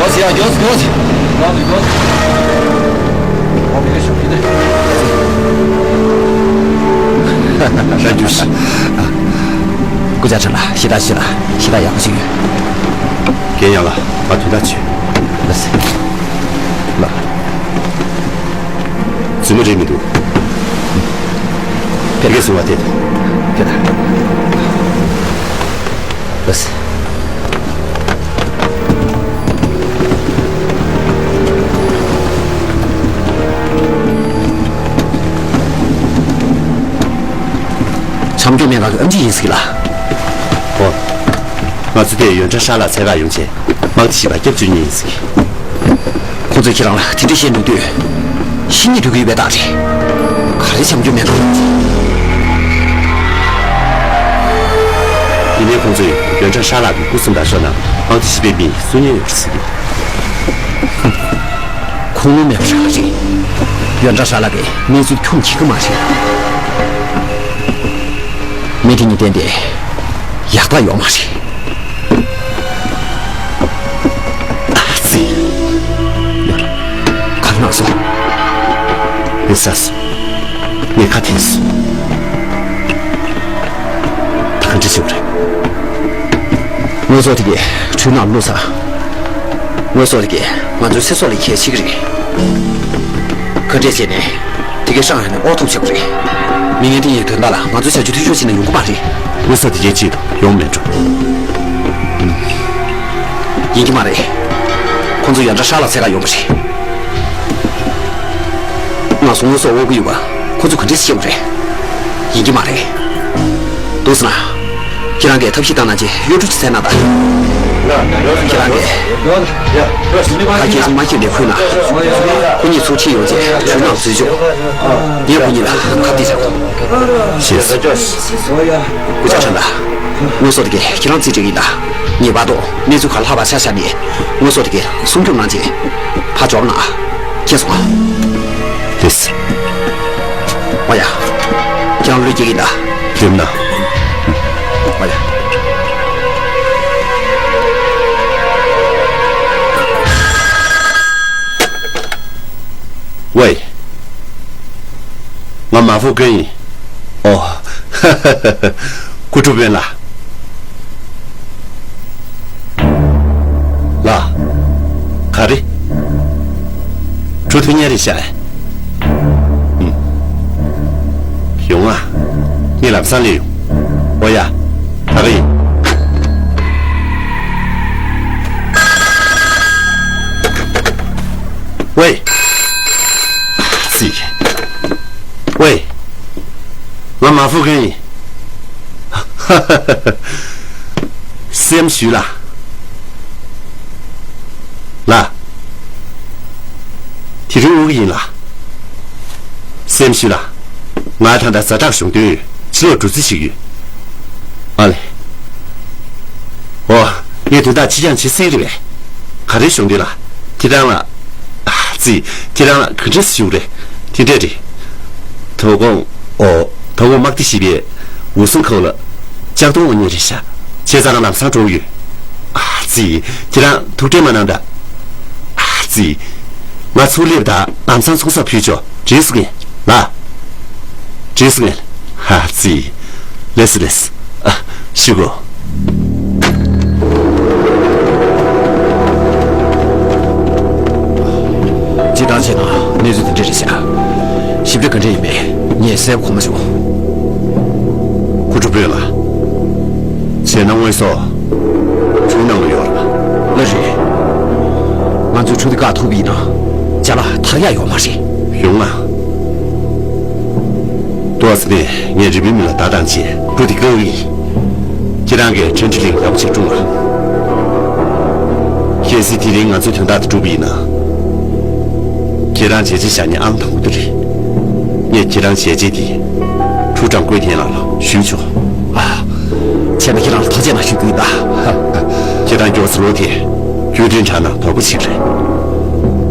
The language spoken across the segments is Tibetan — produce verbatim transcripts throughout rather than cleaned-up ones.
ཡོད་ཟེར་ཡ་ཡོད་ཟེར་ཡོད་ཟེར་ཡོད་ཟེར་ཡོད་ཟེར། ཨོ་བི་ལེ་ཤོག་ཕི་ཏེ། ཧྲ་རྒྱུ་ཤི། སྐུ་བཅར་ཁྲི་ལ་ཞེ་དྲག་ཞེ་དྲག་ཞེ་དྲག་ཡག་པོ་ཞིག་ཡོད། རྒན་ཡང་ལ་ང་དོན་དག་བྱོས། ལགས་སེ། ལགས། རྫུན་མ་རེད་མི་འདུག་ཕེབས་ཀྱི་སོང་བ་དེ། ཕེབས། ལགས་སེ། བྱམས་སྐྱོང་སྨན་ཁང་གི་ཨམ་ཆི་ཡིན་ཟིག་ལ། ཨོ། ང་ཚོ་དེ་ཡོན་ཁྲ་ཧྲ་ལ་ཚད་བཀག་ཡོང་ཆེད་དམག་སྡེ་བཞི་པ་སྐྱབས་བཅོལ་མཁན་ཡིན་ཟིག་ཁོང་ཚོས་ཁྱེད་རང་ལ་དེ་འདྲ་བཤད་འདུག་དུས། ཤི་ནས་སྡོད་ཀྱི་ཡོད་པའི་རྟགས་རེད། ག་རེ་བྱ་རྒྱུ་མེད་འགྲོ། ཡིན་ནའི་ཁོང་ཚོས་ཡོན་ཀྲང་ཧྲ་ལགས་ཀྱི་སྐུ་སྲུང་དང་ཞོར་ན་དམག་སྡེ་བཞི་པའི་མི་སུན་ཡོད་ཟེར་གྱི། ཁུངས་ལུང་མེད་པ་རང་རེད། ཡོན་ཀྲང་ཧྲ་ལགས་ཀྱིས་གནས་ཚུལ་ཁྱོན་མཁྱེན་གྱི་མ་རེད། མི་དེ་གཉིས་བསྟེན་ཏེ་ཡག་རྟགས་ཡོད་མ་རེད། ཨ་ཙི། ཡ། ག་རེ་ན་སོང་། ཡིན་ས་སོང་། ངས་ཁ་འཐེན་སོང་། ད་ག་འདྲ་བྱེད་དགོས་རེད། དངོས་ཟོག་དེ་གས་གྲུའི་ནང་བླུགས་ཚར། དངོས་ཟོག་དེ་གས་ང་ཚོའི་ཚེ་སྲོག་ལ་གལ་ཆེ་གི་རེད། ག་འདྲས་བྱས་ནས་དེ་གས་ཧྲང་ཧའེ་ནས་དབོར་ཐུབ་བྱེད་དགོས་རེད། མི་ངན་དེ་གཉིས་དོན་དག་ལ་ང་ཚོས་བྱ་རྒྱུ་འཐུས་ཤོར་བྱས་ན་ཡོང་གི་མ་རེད། དངོས་ཟོག་དེ་གས་ཅིག་ཡོང་མེད་འགྲོ། ཡིན་གྱི་མ་རེད། ཁོང་ཚོ་ཡོན་ཀྲང་ཧྲ་ལགས་འཚོལ་ག་ཡོང་བ་རེད། ང་ཚོ་དངོས་ཟོག་དབོར་གྱི་ཡོད་པ་ཁོ་ཚོས་ག་འདྲས་ཤེས་པ་རེད། ཡིན་གྱི་མ་རེད། འདུག་ཟེར་ན། ཁྱེད་རང་གིས་ཐབས་ཤེས་བཏང་གནང་རྗེས་གཡོ་སྒྱུ་ཅིག་བྱས་གནང་དང་། ཁྱེད་རང་གིས་ད་གལ་སྲིད་མ་ཤེས་པའི་ཁུལ་ན། ཁོ་གཉིས་ཚུར་ཁྲིད་ཡོང་རྗེས་གྲུའི་ནང་འཛུལ་ཆོག་ངས་ཁོ་གཉིས་ལ་ཁ་གཏད་བྱ་དགོས། ཤེས་སོང་། སྐུ་ཞབས་ཁྲེན་ཏཱ། དངོས་ཟོག་དེ་གས་ཁྱེད་རང་རྩིས་སྤྲད་ཀྱི་ཡིན་ད། ངེས་པར་དུ་གནས་ཚུལ་ག་ལ་ལྷག་པ་ཆ་བཞག་ནས་དངོས་ཟོག་དེ་གས་སྲུང་སྐྱོབ་གནང་རྗེས་ཕར་འབྱོར་གནང་། མཁྱེན་སོང་ང་། ལགས་སོ། ཨོ་ཡ། ཁྱེད་རང་བློས་འགེལ་གྱི་ཡིན་ད། ལགས་ན། ཨོ་ཡ། ཝེ། ང་མ་ཧྥུ་ཀུན་ཡིན། ཨོ། སྐུ་ཐུབ་དཔོན་ལགས། ལགས། ག་རེ། གྲུ་ཐོན་ཉེ་རེད་ཤག་ཨུམ། ཡོང་ང་། ངས་ལམ་སང་སླེབས་ཡོང་། ཨོ་ཡ། ད་ག་ཡིན། ཝེ། ཙི། ཝེ། ང་མ་ཧྥུ་ཀུན་ཡིན། སེམས་ཞུས་ལ། ལ། དེ་རིང་དབུགས་ཡིན་ལ། སེམས་ཞུས་ལ། ང་ད་ལྟ་ཛ་དྲག་གཞུང་དོན་ཡོད། ཕྱི་ལོགས་འགྲོ་རྩིས་ཤིག་ཡོད། ཨ་ལེ། ཨོ། ངས་དོན་དག་ཅི་ཀྱང་བྱེད་སྲིད་རེད་པས། ག་རེ་གཞུང་དོན་ལ། ཁྱེད་རང་ལ། ཨ་ཙི། ཁྱེད་རང་ལ་ག་འདྲས་ཞུ་རེད། དེ་འདྲས་རེད། དོ་དགོང་། ཨོ། དོ་དགོང་དམག་སྡེ་བཞི་པའི་འོད་སྲུང་ཁོག་ལ་ལྕགས་དོང་འོ་ཉེ་རེད་ཤག་བྱས་ཙང་ལམ་སང་འགྲོ་གི་ཡོད། ཨ་ཙི། ཁྱེད་རང་ཐུགས་ཁྲལ་མ་གནང་དྲ། ཨ་ཙི། ང་ཚུར་སླེབས་དང་ལམ་སང་ཚོང་ཟོག་ཕུལ་ཆོག་འགྲིག་སོང་ངས་ལ། འགྲིག་སོང་ངས། ཨ་ཙི། ལགས་སོ་ལགས་སོ། ཨ། ཤི་གོ། སྤྱིར་བཏང་བྱས་ན་གནས་ཚུལ་དེ་འདྲ་རེད་ཤག་ཞིབ་ཕྲ་ག་འདྲ་ཡིན་པས་ངས་གསལ་པོ་གོ་མ་བྱུང་། སྐུ་ཐུབ་དཔོན་ལགས། བྱས་ན་དངོས་ཟོག་གྲུ་ནང་ལ་ཡོད་རེད་པ། ལགས་རེད། ང་ཚོས་གྲུ་དེ་བཀག་ཐུབ་པ་ཡིན་ན་ཅ་ལག་ཐར་ཡག་ཡོད་མ་རེད། ཡོང་ང་། ཏོག་ཙམ་ནས་ངས་རི་པིན་མི་ལ་བརྡ་བཏང་བྱས་གྲུ་དེ་བཀག་གི་ཡིན། ཁྱེད་རང་གིས་ཁྲེན་ཀྲི་ལིང་ཡག་པོ་ཞིག་སྲུང་ཨ། གལ་སྲིད་དེ་རིང་ང་ཚོའི་དོན་དག་དེ་འགྲུབ་པ་ཡིན་ན། ཁྱེད་རང་བྱས་རྗེས་བཞག་མཁན་ཨང་དང་པོ་དེ་རེད། ངས་ཁྱེད་རང་བྱས་རྗེས་དེ་ཁྲུའུ་ཀྲང་ཀུའེ་ཐེན་ལགས་ལ་ཞུས་ཆོག་ཨ། བྱས་ན་ཁྱེད་རང་ལ་ཐུགས་རྗེ་གནང་ཞུ་རྒྱུ་ཡིན་ད། ཁྱེད་རང་མགྱོགས་སེ་ལོག་སྟེ་རྒྱུ་མཐུན་དྲངས་ན་དོགས་པ་ཞིག་རེད།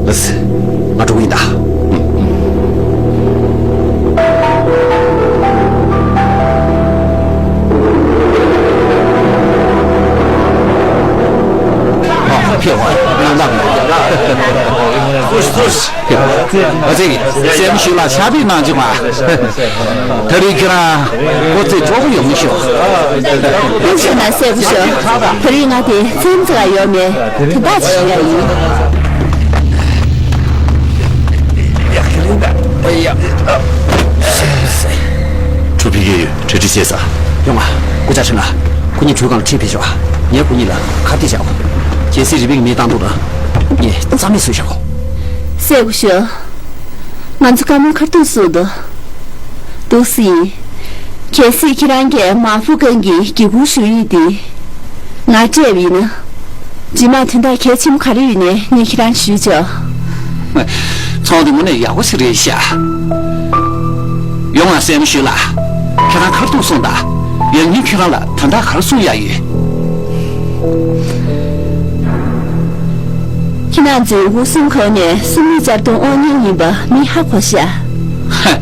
ལགས་སེ། ང་འགྲོ་གི་ཡིན་ད། ཨ་ཕེབས་པ་ཡང་དག་མེད། ཨ་ཙི། སེམས་ཞུ་ལ་ཕྱག་བྲིས་གནང་བྱུང་ང་། ད་རེས་ཁྱེད་རང་སྐུ་ཚེ་སྤྲོ་པོ་ཡོང་ཤོག་ཐུགས་རྗེ་གནང་སྲས་སྐུ་ཞབས། ད་རེས་ང་དེ་ཚེམ་ཚ་ཡོད་མེད་དེ་དག་ཞུ་ཡ་ཡིན། གྲུ་ཕུད་ཀྱི་ཡོད། གྲ་སྒྲིག་བྱས་ས། ཡོང་ང་། སྐུ་ཞབས་ཁྲིན་ལགས། ཁོ་གཉིས་གྲུ་ཁང་ལ་ཁྲིད་ཕེབས་ཤོག་ངས་ཁོ་གཉིས་ལ་ཁ་གཏད་བྱའོ། གལ་སྲིད་རི་པིན་མི་བཏང་འདུག་ན་ངས་རྩ་མེད་བཟོས་བཞག་གོ། སྲས་སྐུ་ཞབས། ང་ཚོ་བཀའ་མོལ་ཁ་ཐུག་སུ་འདུག་འདུག་སེ་ཡིན། གལ་སྲིད་ཁྱེད་རང་གིས་མ་ཧྥུ་ཀན་གྱི་སྒེའུ་ཁུང་ཞུ་ཡིག་འདི་ང་སྤྲད་པ་ཡིན་ན། རྗེས་མ་དོན་དག་གལ་ཆེན་པོ་ག་རེ་ཡོད་ནའི་ངས་ཁྱེད་རང་ཞུས་ཆོག་ཚོང་དེ་དངོས་གནས་ཡག་པོ་ཞིག་རེད་ཤག་ཡོང་ང་སྲས་མོ་ཞུས་ལགས། ཁྱེད་རང་ཁ་ཐུག་གསུངས་དང་། ཡང་སྙིང་ཁྱེད་རང་ལ་དོན་དག་ག་རེ་གསུང་ཡག་ཡོད། ཁྱེད་རང་ཚོས་འུ་སུམ་གོང་ནས་སུམ་གཉིས་གཅར་རྡུང་འོག་ཉལ་ཡིན་པ་མི་ཧ་གོ་ཤག་ཧ།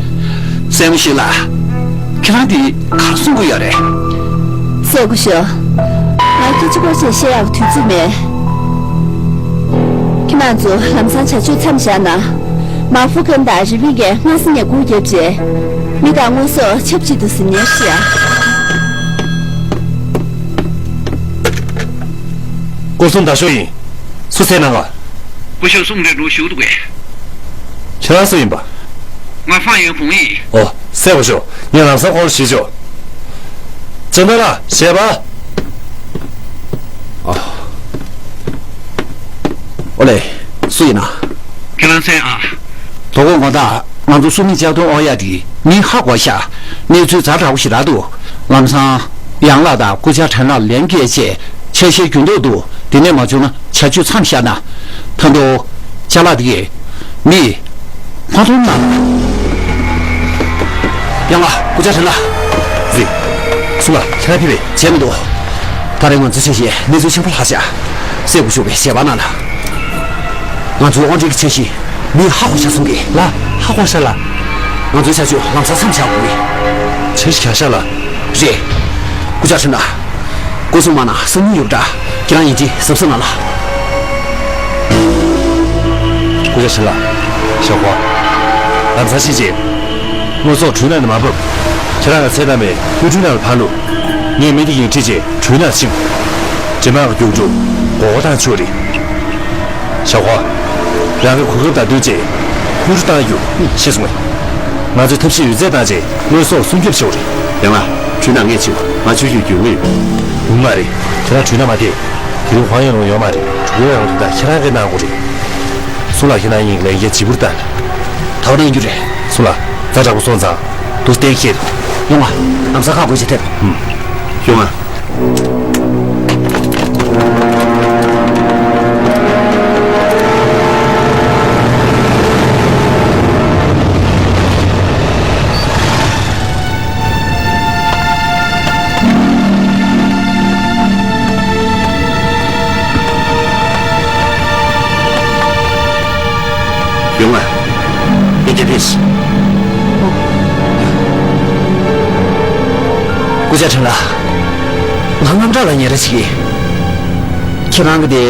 སྲས་མོ་ཞུས་ལགས། ཁྱེད་རང་འདི་ག་རེ་གསུང་གི་ཡོད་རེད། སྲས་སྐུ་ཞབས། ང་སྐད་ཆ་སྐོར་ཆ་བཤད་ཡག་དུས་ཚོད་མེད། ཁྱེད་རང་ཚོ་ལམ་སང་བྱ་སྤྱོད་མཚམས་བཞག་ན། མ་ཧྥུ་ཀན་དང་རི་བི་ཀས་སྔ་ས་ནས་སྒུག་བརྒྱབ་རྗེས། མི་དང་དངོས་ཟོག་ཆབས་ཅིག་ཏུ་ཟིན་ཉེར་ཤི་ཡ། སྐོར་སྲུང་ད་ཤོག་ཡིན། སུ་ཟེར་ན་ང་། སྐུ་ཞབས་གསུང་རེ་འགྲོ་ཞུ་འདུག་གས། ཁྱེད་རང་སུ་ཡིན་པ། ང་ཧྥང་ཡོན་ཧུང་ཡིན། ཨོ། སྲས་སྐུ་ཞབས། ངས་ལམ་སང་ཁོང་ལ་ཞུས་ཆོག་ཅན་ཏ་ལགས་བཞེས་པ། ཨོ་ལེ། སུ་ཡིན་ན། ཁྱེད་རང་མཚན་ཨ། དོ་དགོང་དགོང་དག་ང་ཚོ་སུམ་གཉིས་གཅར་རྡུང་འོག་ཡ་དེ་མི་ཧ་གོ་ཤག་གནས་ཚུལ་ཛ་དྲག་པོ་ཞིག་རག་འདུག་ལམ་སང་ཡང་ལགས་དང་སྐུ་བཅར་ཁྲེན་ལགས་ལན་བརྒྱད་བཅས་ཆ་ཤས་རྒྱུན་ལྡོག་འདུག་དེ་ནས་མ་བྱུང་ན་བྱ་སྤྱོད་མཚམས་བཞག་ན། ད་དུང་ཅ་ལག་དེ་གས་མི་མ་མཐོང་ན། ཡང་ལགས། སྐུ་བཅར་ཁྲེན་ལགས། རེད། སུ་ལ་ཁྱེད་རང་ཕེབས་པས། བྱས་མི་འདུག་ད་རེས་ང་ཚོའི་ཆ་ཤས་གནས་ཚུལ་ཆེན་པོ་ལྷག་ཤག་སྲས་སྐུ་ཞབས་པས་ཞལ་པར་གནང་ལ། ང་ཚོའི་དབང་འབྲེལ་གྱི་ཆ་ཤས་མི་ཧ་གོ་ཤག་གསུང་གི་ལ། ཧ་གོ་ཤག་ལ། ང་ཚོའི་བྱ་སྤྱོད་ལམ་སང་མཚམས་བཞག་དགོས་གི། ཆ་ཤས་ག་ཤག་ལ། རེད། སྐུ་བཅར་ཁྲེན་ལགས། སྐུ་སྲུང་མ་ན་སང་ཉིན་ཡོད་པ་འདྲ། ཁྱེད་རང་ཡིན་གཅིག་གཟབ་གཟབ་གནང་ལ། སྐུ་བཅར་ཁྲེན་ལགས། ཞོགས་པ། ལམ་སང་ཕྱིན་རྗེས། དངོས་ཟོག་གྲུ་ནང་ནས་མ་བབས། ཁྱེད་རང་གི་ཚེ་ཐར་མའི་སྐུ་དྲུང་ནང་ལ་ཕར་ལུས། ངས་མི་དེ་ཡིན་ཁྲིད་རྗེས་གྲུ་ནང་ཕྱིན། འདྲེ་དམག་གི་རྒྱུགས་སྤྲོད་མགོ་སྐོར་བཏང་ཆོག་རེད། ཞོགས་པ། རང་གི་གོ་སྐབས་དང་བསྟུན་རྗེས་སྐུ་དྲུང་བཏང་རྒྱུ་ཤེས་སོང་ངས། ང་ཚོས་ཐབས་ཤེས་ཡོད་ཚད་བཏང་རྗེས་དངོས་ཟོག་སྲུང་སྐྱོབ་བྱེད་དགོས་རེད། ཡང་ལགས། གྲུ་ནང་ངས་ཕྱིན། ང་ཚོའི་རྒྱུགས་རྒྱུག་གི་ཡོད། ཡོང་མ་རེད། ཁྱེད་རང་གྲུ་ནང་མ་བསྡད། དེ་རིང་ཧོང་ཡན་ལུང་ཡོད་མ་རེད། གྲུ་ཁོ་རང་དོན་དག་ཁྱེད་རང་གིས་གནང་དགོས་རེད། སུ་ལ་ཁྱེད་རང་གཉིས་ལན་རྒྱ་ལྗིད་པོར་བཏང་ནས། ད་ག་གནང་རྒྱུ་རེད། སུ་ལ། ཛ་དྲག་པོ་སོང་ཙང་། དུ་གཏན་འཁེལ། ཡོང་ང་། ལམ་སང་ཁག་དགོས་ཆེ་ཐེབས། ཨུམ། ཡོང་ང་། ཡོང་ང་། ཡིན་གྱི་ཕེབས། སྐུ་བཅར་ཁྲིན་ལགས། ང་དངངས་སྐྲག་ལ་ཉེ་ར་ཞིག་གིས། ཁྱེད་རང་གི་དེ།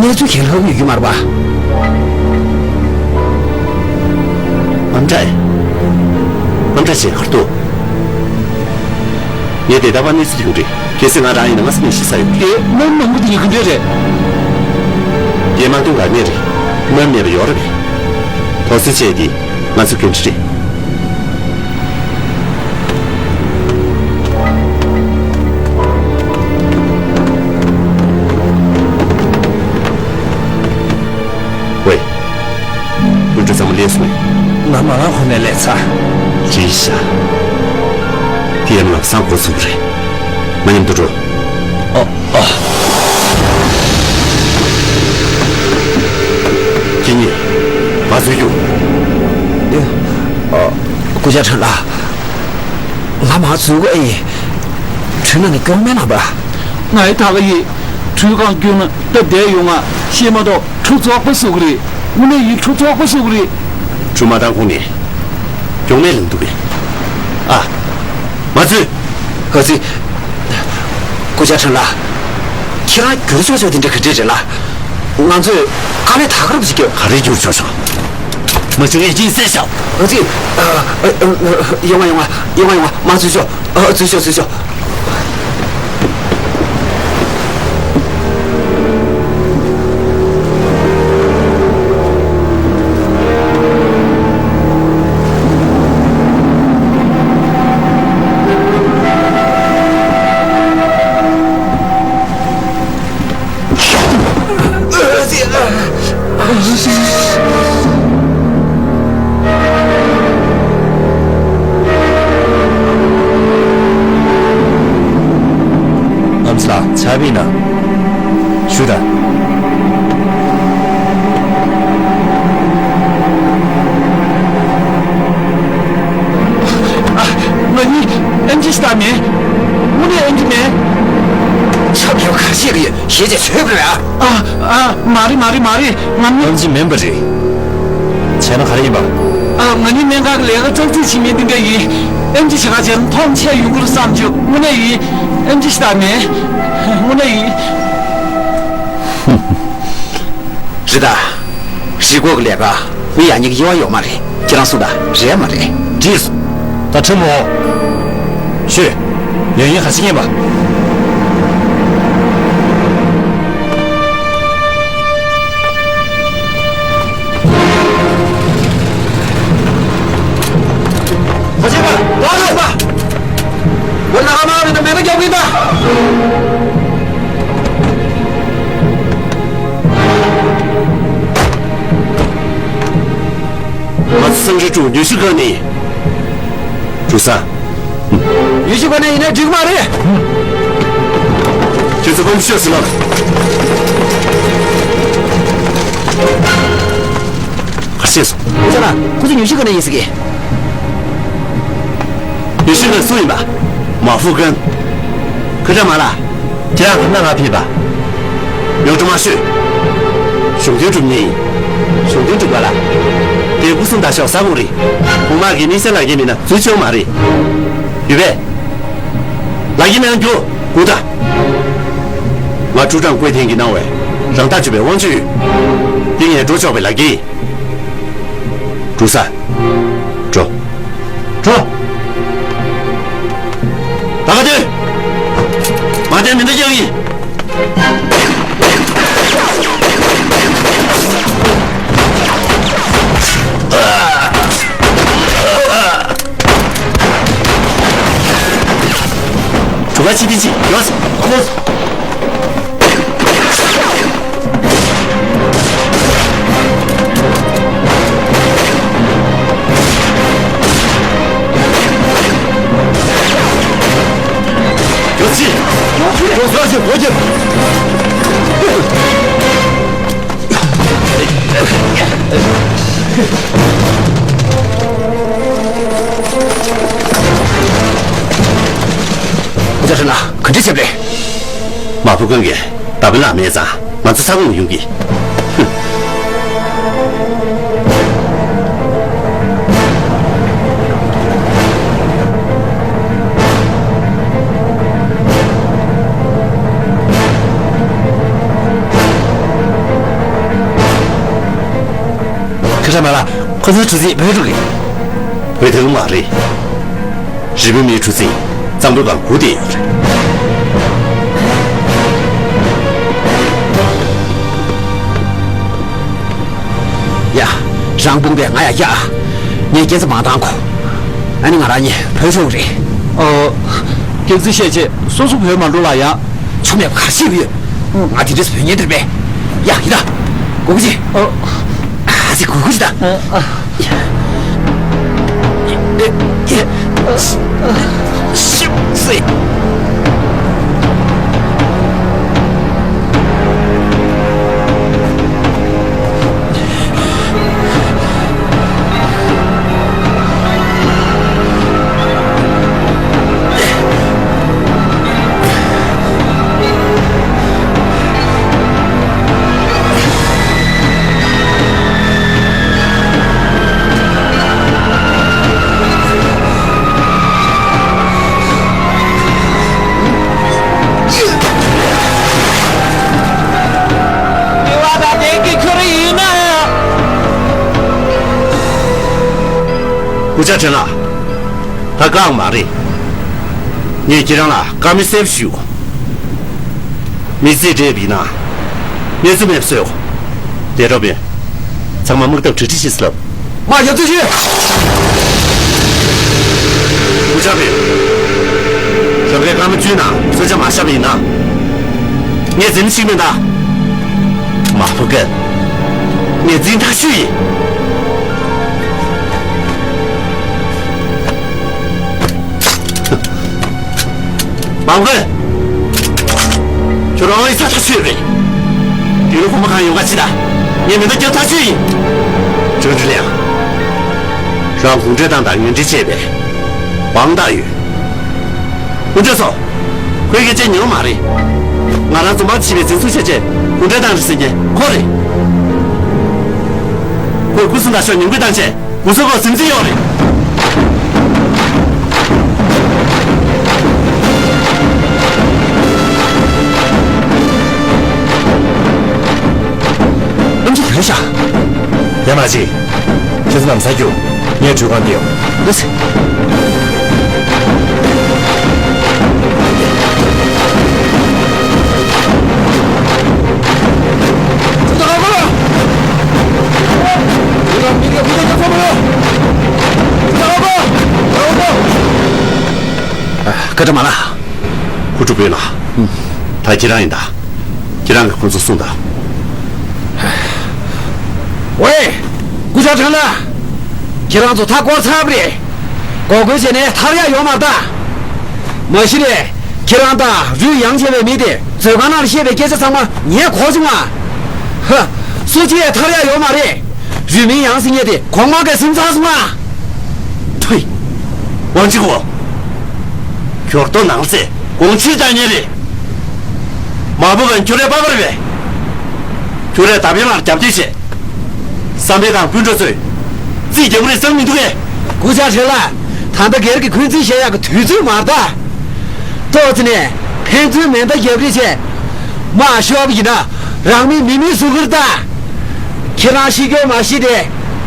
གནས་ཚུལ་གང་ལྷག་ཡོད་རྒྱུ་མ་རེད་པ། ཨམ་ཀྲའི། ཨམ་ཀྲའི་ཞེས་ཧར་ཏོ། ངས་དེ་ལྟ་བ་གནས་ཚུལ་ཡོད་རེད། གལ་སྲིད་ང་རང་ཡིན་ན་ང་སེམས་ཤི་ས་ཡོད་རེད། མི་མང་པོ་དེ་ག་འདྲས་རེད། དེ་དམག་དོན་འགག་གནད་རེད། མི་མེད་པ་ཡོད་རེད། དོགས་ཟོན་བྱས་ཏེ་ང་ཚོ་འགན་འཁྲི་རེད། ཝེ། སྐུ་མགྲོན་ཚང་མ་ལས་སོང་། ང་མ་ལངས་གོང་ནས་ལས་ཚར། རེད་ཤག་དེ་ཡང་ལམ་སང་འགོ་ཚུགས་རེད། ང་མཉམ་དུ་འགྲོ། ཨ། ཨ། ཁྱེད་གཉིས། ང་ཚོའི་རྒྱུགས། ཨ། སྐུ་བཅར་ཁྲིན་ལགས། ང་མ་འཛུལ་གོ་ཨེ་ཡིན། གྲུ་ནང་ནས་སྐྱོན་མེད་ལགས་པ། ང་ཡི་ད་ག་ཡིན། གྲུ་གང་སྐྱོན་ན་སྟབས་བདེ་ཡོང་ང་ཤེས་མ་གཏོགས་ཁྲུ་བཙོག་པ་བཟོ་གི་རེད། དངོས་གནས་ཡིན། ཁྲུ་བཙོག་པ་བཟོ་གི་རེད། གྲུ་མ་བཏང་གོང་ནས་སྐྱོན་མེད་ལབ་འདུག་གས། ཨ། མ་ཚུད། ཨ་ཙི། སྐུ་བཅར་ཁྲིན་ལགས། ཁྱེད་རང་འགྱུར་ཆོག་ཆོག་དེ་འདྲ་ག་འདྲས་རེད་ལགས། ང་ཚོས་དཀའ་ལས་ད་ག་རང་ཞིག་བརྒྱབ། ག་རེ་འགྱུར་ཆོག་ཆོག་མ་བྱུང་ཡིན་གཅིག་གསལ་བཞག་ཨ་ཙི། ཨ། ཨ། ཨ། ཡོང་ང་། ཡོང་ང་། ཡོང་ང་། ཡོང་ང་། མ་འཛུལ་ཤོག་ཨ། འཛུལ་ཤོག་འཛུལ་ཤོག་ཨམ་ཚ་ལགས། ཕྱག་དཔེ་གནང་། ཞུ་དང་། དེ་ཅི་ཆོས་པ་རེད་ཨ། ཨ། ཨ། མ་རེད་མ་རེད་མ་རེད། ང་ནི་ཨེམ་ཆི་མིན་པ་རེད། བྱས་ན་ག་རེ་ཡིན་པ། ཨ། ང་ནི་སྨན་ཁང་གི་ལས་ཀ་ཙག་ཙིག་བྱེད་མཁན་དེ་འདྲ་ཡིན། ཨེམ་ཆི་ཞིག་ག་བྱས་ན་མཐོང་ཆེ་ཡོང་གི་རེད་བསམ་བྱུང་། དངོས་གནས་ཡིན། ཨེམ་ཆི་ཞིག་ད་མེད། དངོས་གནས་ཡིན། རེད་ད། རི་སྐོར་གྱི་ལས་ཀ་མི་ཡག་ཉེས་ཀྱི་དབྱེ་བ་ཡོད་མ་རེད། ཁྱེད་རང་གསུངས་དང་། རེད་མ་རེད། འགྲིག་སོང་། ད་ཁྲིད་མོ། ཤོད། ལས་ཡུན་ག་ཚོད་ཉན་པ། གོ་ཆེན་པ། ལོག་རོགས་པ། འོ་ན་ཨ་མ་རེད་ད། མེ་མེ་རྒྱབ་གིན་ད། ང་ཚོ་སང་ཁྲི་ཀྲུང་ཉུལ་ཞིབ་ཁང་ནས། ཀྲུང་སར། ཉུལ་ཞིབ་ཁང་ནས་ཡིན་ན་འགྲིག་མ་རེད། ཁྱེད་ཚོ་དཔོན་པོ་ཤོད་ཟེར་ལབ། ག་རེ་བྱས་སོང་། ཅ་ལགས། ཁོ་ཚོ་ཉུལ་ཞིབ་ཁང་ནས་ཡིན་ཟེར་གི། ཉུལ་ཞིབ་ཁང་སུ་ཡིན་པ། མ་ཧྥུ་ཀན། ཁ་ཁྲ་མ་ལ། ཁྱེད་རང་ག་ན་ང་ཕེབས་པ། ཡོང་ཀྲུ་མ་ཤོད། གཞུང་དོན་སྒྲུབ་མཁན་ཡིན། གཞུང་དོན་སྒྲུབ་པ་ལ། དེ་སྐུ་སྲུང་ད་ཤོག་ས་ཁོང་རེད། གོང་མ་གི་དམིགས་བསལ་ལག་འཁྱེར་མེད་ན་འཛུལ་ཆོག་མ་རེད། ཡོད་པས། ལག་འཁྱེར་མེད་ན་རྒྱུགས་དགོས་ད། ང་ཀྲུའུ་ཀྲང་ཀུའེ་ཐེན་གྱིས་གནང་བའི་རང་ཐག་གཅོད་པའི་དབང་ཆ་ཡོད། འདི་ངས་འགྲོ་ཆོག་པའི་ལག་འཁྱེར་ཡིན། ཀྲུའུ་སར། འགྲོ། འགྲོ། ད་ག་དུས། མ་བསྟན་མི་འདུག་ཀྱང་ཡིན། གྲུ་ཁ་ཕྱི་ཐེངས་གཅིག་ཡོད། ཁོ། ཡོད་ཅི། ཡོད་ཅི། ཡོད་ཅི། ཁོ་ཚོ་ཧྲན་ལ་ག་འདྲ་བྱས་པ་རེད། མ་ཧྥུ་ཀན་གྱིས་ད་བི་ལ་མེད་ཙང་ང་ཚོ་ས་ཁོངས་ཡོང་གི། ཧུམ། ཁ་ཤ་མ་ལ། ཁོ་ཚོའི་གྲུ་གཟིངས་བོད་འགྲོ་གི། བོད་དེ་མ་རེད། རི་བོ་མིའི་གྲུ་གཟིངས་གཙང་པོའི་སྒང་སྒུག་བསྡད་ཡོད་རེད། ཡ། རང་དཔུང་པས་ང་ཡ་ཡ། ངས་སྐྱེ་འཚར་མ་བཏང་གོ། ཨ་ནི་ང་རང་གཉིས་བོད་ཆོག་རེད། ཨོ། སྐྱེ་འཚར་བཤད་ཆེད་སོ་སོ་བོད་མ་འགྲོ་ལ་ཡ། ཆུ་མེད་པ་ག་ཤེས་ཡོད། ང་དེ་འདྲས་བོད་ཉན་འདྲ་པས། ཡ་ཡི་ད། གུ་གུ་ཅི། ཨོ། ཨ་ཙི་གུ་གུ་ཅི་ད། ཨ། ཨ། ཤི་སི། སྐུ་ཕྱྭ་ཁྲེན་ལགས། ད་བཀག་མ་རེད། ངས་ཁྱེད་རང་ལ་བཀའ་མོལ་གསལ་པོ་ཞུ། མི་ཚེ་འདྲེས་པ་ཡིན་ན། གནས་ཚུལ་མེད་པ་བཟོས། དེ་འདྲ་མེད། ཚང་མ་དམག་འཐབ་གྲ་སྒྲིག་བྱེད་ཟེར་ལབ། མ་ཡག་ཚུལ་ཞུས། སྐུ་ཕྱྭ་པས། རང་གིས་བཀའ་མ་བརྒྱུད་ན་གསོལ་ཇ་མ་བཞག་པ་ཡིན་ན། ངས་འཛིན་ཞིག་མིན་ད། མ་ཧྥུ་ཀན། ངས་འཛིན་ཐག་ཆོད་ཡིན། མང་གོས། ཁྱོད་རང་ཡིན་ས་ཐག་ཆོད་རེད། དེ་རུ་ཁོ་མ་གང་ཡོང་ག་ཅི་ད། ངས་མེ་མདའ་རྒྱབ་ཐག་ཆོད་ཡིན། ཅང་ཀྲི་ལིང་། རང་གུང་ཁྲན་ཏང་དང་ངན་འབྲེལ་བྱས་པའི་དབང་ཐང་ཡོད། དབུ་མཛད་ཚོ། ཁོའི་སྐད་ཆ་ཉན་མ་རེད། ང་རང་རྫོང་དཔོན་བྱས་པའི་འཛིན་བཟུང་བྱས་རྗེས་གུང་ཁྲན་ཏང་ལ་ཟེར་མཁན་ཁོ་རེད། ཁོས་སྐུ་སྲུང་དང་ཕྱོགས་ཉམས་རྒུད་བཏང་རྗེས་སྐུ་ཚབ་སྐོར་སེམས་ཚེགས་ཡོད་རེད། ཨམ་ཅི་བོས་ཤག་ཡ་མ་གཅིག་ཁྱེད་ཚོ་ནམ་ས་རྒྱུ། ངས་གྲོས་ཁང་འདི་ཡོང་། འདི་ཟེར། བཀའ་དྲིན་མ་ལགས། ཧུ་ཀྲུའུ་དཔོན་ལགས། ད་ཁྱེད་རང་ཡིན་ད། ཁྱེད་རང་གིས་ཁོ་ཚོ་སྲུང་དང་། ཝེ། སྐུ་ཞབས་ཁྲེན་ལགས། ཁྱེད་རང་ཚོ་མཐའ་བསྐོར་ཚར་བ་རེད། འགོག་རྒོལ་བྱས་ནས་ཐར་ཡག་ཡོད་མ་རེད་ད། མ་གཞི་ནས་ཁྱེད་རང་དང་རུས་ཡང་ཆེ་བའི་མི་དེ་མཛོད་ཁང་ནང་ལ་བཤད་པའི་སྐད་ཆ་ཚང་མ་ངས་གོ་བྱུང་ང་། ཧ། སུ་གཅིག་ཡང་ཐར་ཡག་ཡོད་མ་རེད། རུས་མིང་ཡང་ཟེར་མཁན་དེ་གོང་མ་གིས་ཟིན་ཚར་སོང་ང་། ཐུའི། ཝང་ཅི་ཧོ། ཁྱོད་ལྟོ་ནང་ཚེ་དགོང་ཕྱིར་བཏང་ཉེ་རེད། མ་བུ་གན་ཁྱོད་རའི་པ་པར་བས། ཁྱོད་རའི་ད་བེ་ལར་རྒྱབ་སྐྱོར་བྱེད། བསམ་འཕེལ་དང་སྤུན་གྲོགས་ཚོས་རྩིས་རྒྱག་གི་རེད་བསམ་མི་འདུག་གས། སྐུ་ཞབས་ཁྲེན་ལགས། ད་ལྟ་སྒེར་གྱི་འཁོན་འཛིན་བཤད་ཡག་གི་དུས་ཚོད་མ་རེད་ད། ཏོག་ཙི་ནས་ཕན་ཚུན་མེ་མདའ་རྒྱབ་རེས་བྱས། མར་ཤོར་བ་ཡིན་ན་རང་མིང་མི་མིང་བཟོ་གི་རེད་ད། ཁྱེད་རང་ཤི་རྒྱུ་མ་ཤི་དེ་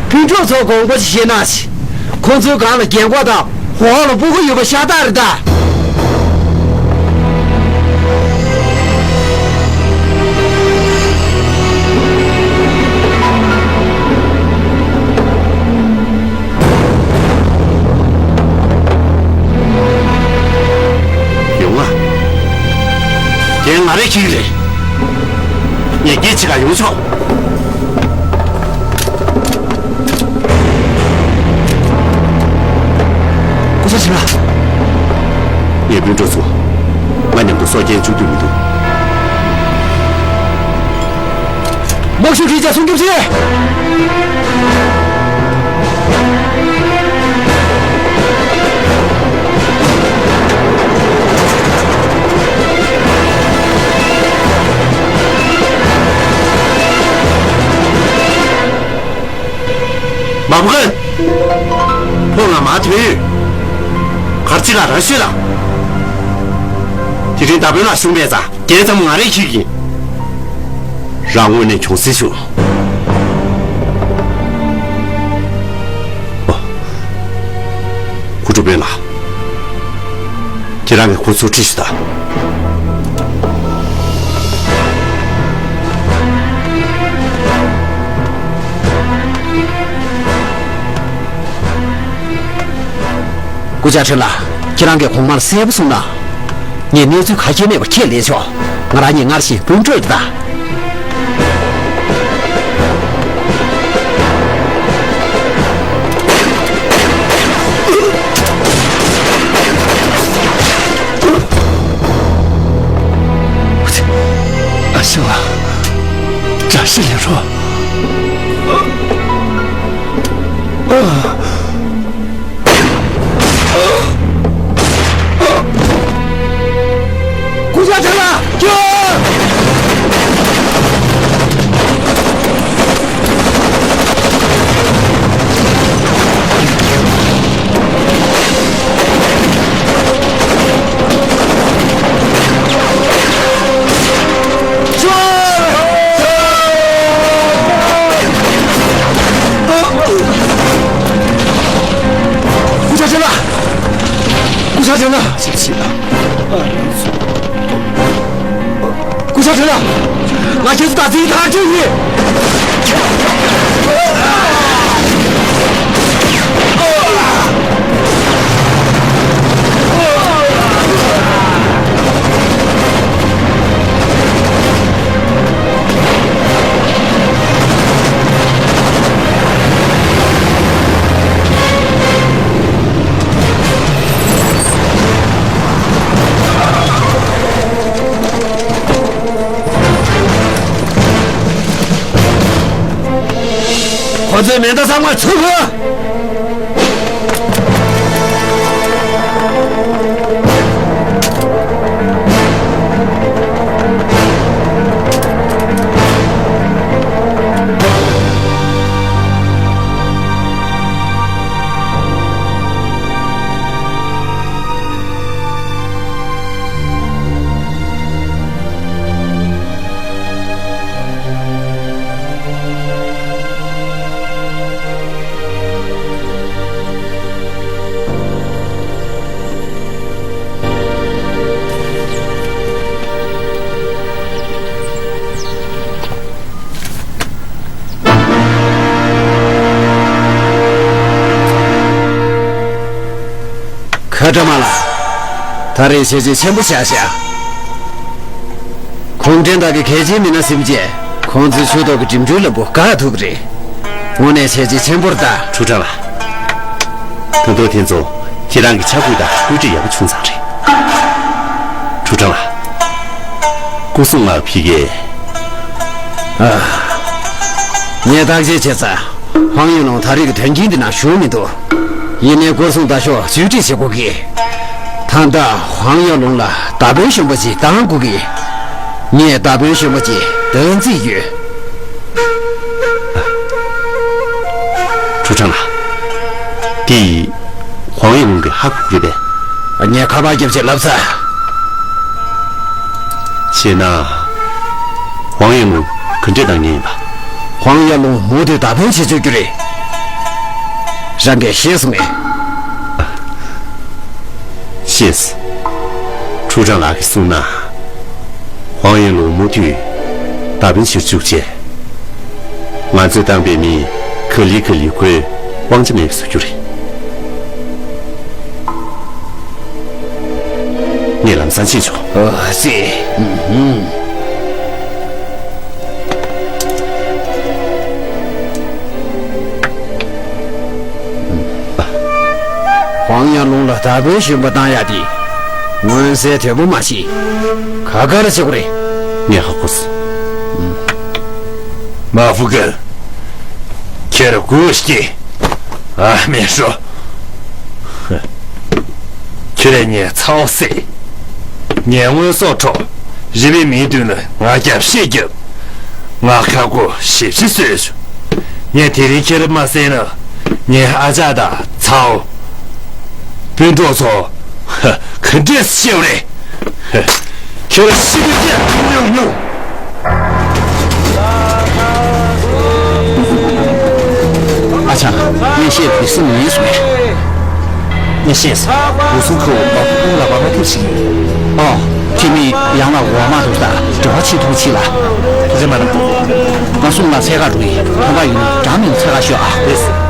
སྤུན་གྲོགས་ཚོ་དགོངས་པ་ཞིག་བཞེས་གནང་ཞིག་ཁོ་ཚོའི་སྒང་ལ་རྒན་གོག་དང་འོག་ལ་སྤུ་གུ་ཡོད་པ་ཤ་སྟག་རེད་ད། ཡོང་ང་། རྒན་ང་རེ་ཁྱི་རེད། ངས་སྐད་ཆེ་ག་ཡོང་ཆོག་སྐུ་ཞབས་ཁྲེན་ལགས། ངའི་སྤུན་གྲོགས་ཚོ། ང་མཉམ་དུ་སྲོག་སྐྱེལ་བཅུག་འདོད་མི་འདུག་དམག་ཤུགས་ཁྲིད་བྱ་སྲུང་སྐྱོབ་བྱེད། མ་བུ་ཁན། ཁོ་ང་མ་དོན་ཡོད། གར་ཅི་ག་རང་ཤོད་དང་། དེ་རིང་ད་བོད་ལ་བྱུང་བས་ཙང་རྒྱལ་ཙམ་ང་རེ་ཁྱིག་གིན། རང་ངོས་ནས་གྱོང་སེལ་ཞུ། ཨོ། ཁུ་ཁྲོ་བོད་ལ། ཁྱེད་རང་གིས་ཁོ་ཚོ་ཁྲིད་ཞུ་དང་། སྐུ་ཞབས་ཁྲེན་ལགས། ཁྱེད་རང་གིས་གོང་མར་གསལ་པོ་གསུངས་ན། ངས་གནས་ཚུལ་ཁ་ཤས་མེད་པ་ཁས་ལེན་ཆོག་ང་རང་གཉིས་སྔར་བཞིན་སྤུན་གྲོགས་ཡིན་ད། ཨ་ཞང་ལགས། བཀྲ་ཤིས་བདེ་ལེགས། སྐུ་ཞབས་ཁྲེན་ལགས་སྐྱོན། སྐུ་ཞབས་ཁྲེན་ལགས། སྐུ་ཞབས་ཁྲེན་ལགས། སྐུ་ཞབས་ཁྲེན་ལགས། ང་ཁྱེད་ཚོ་ད་ཅི་ཐག་གཅོད་ཡིན། ཁོ་ཚོའི་མེ་མདའ་ཚང་མ་ཚུར་ཕུད། ཀྲ་མ་ལགས། ད་རེས་བྱས་རྗེས་ཆེན་པོ་བཞག་ཤག་གུང་ཁྲན་ཏང་གི་གལ་ཆེའི་མི་སྣ་སེམས་ཅན་ཁོང་ཚོའི་ཕྱོགས་གཏོགས་ཀྱི་འགྲིམ་འགྲུལ་ལམ་བུ་འགག་ཐུབ་རེད། དངོས་གནས་བྱས་རྗེས་ཆེན་པོ་རེད་ད། ཁྲུའུ་ཀྲང་ལགས། ད་དུང་དེ་ཚོ་ཁྱེད་རང་གི་ཕྱག་ཕུད་དང་བཀོད་སྒྲིག་ཡག་པོ་བྱུང་ཚར་རེད། ཁྲུའུ་ཀྲང་ལགས། སྐུ་སྲུང་ལགས་ཕ་གིར། ཨ། ངས་བརྟག་དཔྱད་བྱས་ཙང་། ཧོང་ཡན་ལུང་ད་རེས་ཀྱི་དོན་རྐྱེན་འདི་ནང་ཞུགས་མི་འདུག་ཡིན་ནའི་སྐུ་སྲུང་ད་ཤོག་བཅོས་སྒྲིག་བྱེད་དགོས་ཀི། ད་ལྟ་ཧོང་ཡན་ལུང་ལ་མདའ་དཔོན་གཞོན་པ་ཅིག་བཏང་དགོས་ཀི། ངས་མདའ་དཔོན་གཞོན་པ་ཅིག་བཏང་རྩིས་ཡོད། ཁྲུའུ་ཀྲང་ལགས། འདི་ཧོང་ཡན་ལུང་གིས་ཧ་གོ་གི་རེད་པས། ངས་ཁ་པར་བརྒྱབ་བྱས་ལབ་ཚར། བྱས་ན། ཧོང་ཡན་ལུང་ག་འདྲས་བཏང་མཁན་ཡིན་པ། ཧོང་ཡན་ལུང་མུ་མཐུད་མདའ་དཔོན་བྱེད་བཅུག་རྒྱུ་རེད། རང་གིས་ཤེས་སོང་ངས། ཤེས། ཁྲུའུ་ཀྲང་ལགས་ཀྱིས་གསུངས་ན། ཧོང་ཡན་ལུང་མུ་མཐུད་མདའ་དཔོན་བྱེད་བཅུག་བྱས། ང་ཚོས་བཏང་པའི་མི་ག་ལེ་ག་ལེ་ཁོའི་དབང་ཆ་མེད་པ་བཟོ་རྒྱུ་རེད། ངས་ལམ་སང་ཕྱིན་ཆོག་ཨ་ཙི། ཨུམ། ཧོང་ཡན་ལུང་ལ་མདའ་དཔོན་གཞོན་པ་བཏང་ཡག་དེ། མངོན་གསལ་དོད་པོ་མ་བྱེད། ག་ག་རེ་བྱེད་དགོས་རེད། ངས་ཧ་གོ་སོང་། མ་ཧྥུ་ཀན། ཁྱེད་སྒུག་ཤིག་ཨ་མེ་ཧྲོ། ཁྱོད་ངའི་ཚ་བོ་བསད། ངའི་དངོས་ཟོག་འཕྲོག་རི་པའི་མིའི་མདུན་ལ་ང་རྒྱབ་བཤད་རྒྱབ། ང་ཁ་སྒོ་ཞེ་པོ་ཅིག་བཟོས་བྱུང་། ངས་དེ་རིང་ཁྱེད་རང་མ་བསད་ན། ངའི་ཨ་ཅག་དང་ཚ་བོ། སྤུན་གྲོགས་ཚོ། ག་འདྲས་སེ་ཤི་བ་རེད། ཁྱོད་ཤི་གི་སྐྱེ་ཉུང་ཉུང་། ཨ་ཅག་ངས་བཤད་པའི་སེམས་ངན་སོང་ངས། ངས་ཤེས་སོང་། འུ་ཚོའི་ཁུར་བ་ཕུ་ཀུང་ལ་བ་ཕ་ཐེབས་ཤིག་ཡིན། ཨོ། ཁྱེད་མི་ཡང་ལ་འོ་མ་འདུག་ད་འབྲེལ་བ་བྱེད་ཐུབ་ཅིག་ལ། རེ་མ་ར། ང་སུང་ལ་འཚོལ་ག་འགྲོ་ཡིན། ཁོང་པ་ཡིན་ན་འགྲམ་ནས་འཚོལ་ག་ཤོག་ཨ། རེད།